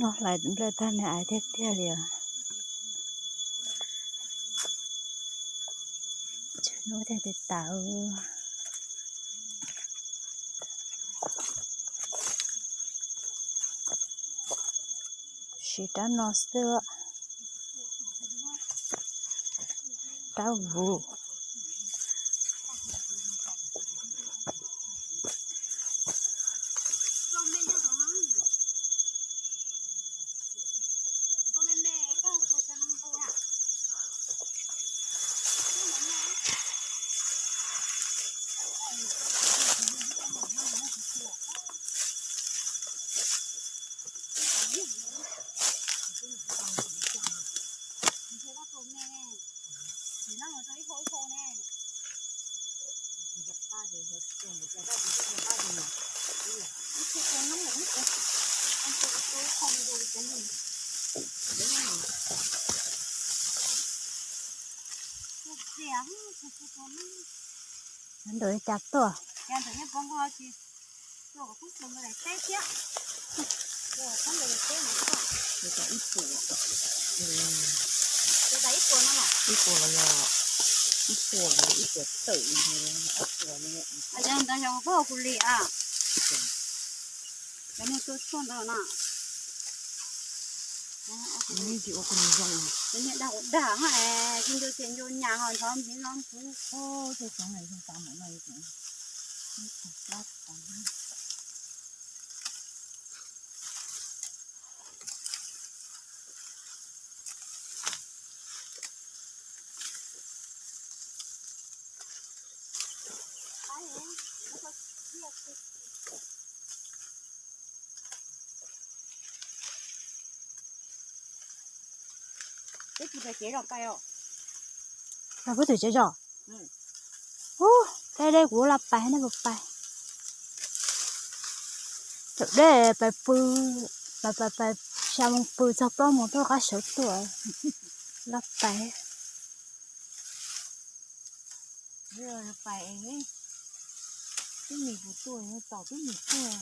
No hlais nplawm tag nws aiv tiag tiag li os. Tsw nuj tiag tiag tawv. Siv rab no xwb. Rab vuv. Ntawm li cas tuaj? Ib puas los yog ib puas los ib puas tawm. Ntawd xyov koj kuv li a. Cov niag tua tshuaj ntawd na. Cov niag dag ua dag ha, tsis ncu ces ncu nyas ho nrov npiv no kuv. Tej cov no zoo tas mam no. Peb tus tsev zos. Ub, deb deb kuv laj pais nej puas pais? Thaum deb pais pw, pais pais pais xya moo pw txog plaub moo tuaj qab sawv tuaj. Laj pais. Pais, twb mis puas tuaj, tos twb mis tuaj.